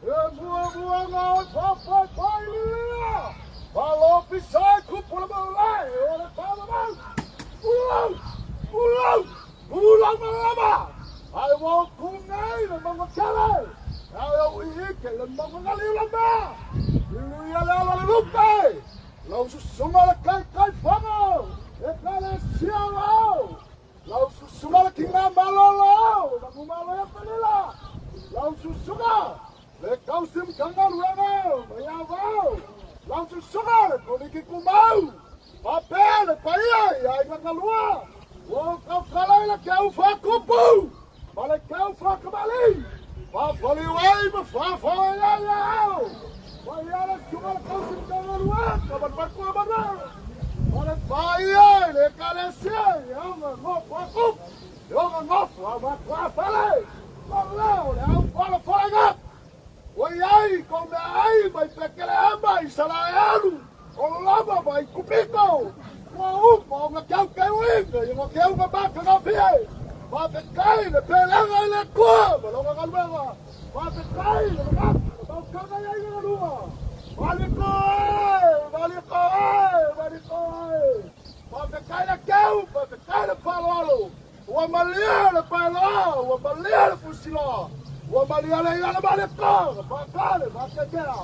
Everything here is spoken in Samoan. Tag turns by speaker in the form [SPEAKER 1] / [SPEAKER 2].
[SPEAKER 1] E muamuaga o faapaepaeililia, faalofisa ai tupu o le maulae o le faavavau. Ulou, ulou, ulou malama, ae ua ou tu nei le mauga tele, ae ou iike le mauga galiulama. Vilia le alo a le lupe, lau susuga le taitaifono, Ekalesia o Lau susuga le tiga malolo, manumalo ia Felila. Lau susuga le tausi Matagaluega o Maiavao. Lau susuga le Komiti Tumau, faapea le paia i aiga galua. Ua ou tautala i le keu faatupu ma le keu faatamalii, faafaliu ai ma faafoe ai ao. Paia le susuga le tausi Matagaluega, Manumatua Manuel. Ma le paia i le Ekalesia i ona nofo a tupu, i ona nofo a matuafale, ma leo le au folafolega. Ua i ai kou meaai mai Petelehema i Isaraelu, o Roma ma Aikupito, ua uma ona teuteuina i ona teuga matagofie. Faafetai le pelega i le Atua ma lona galuega. Faafetai le manatu na mautaga i ai le galua. Maliko e, maliko e, maliko e. Faafetai le teu, faafetai le faaaloalo. Ua malie le paeloa, ua malie le fusiloa, ua malie le iala maliko, na faatale faatetea.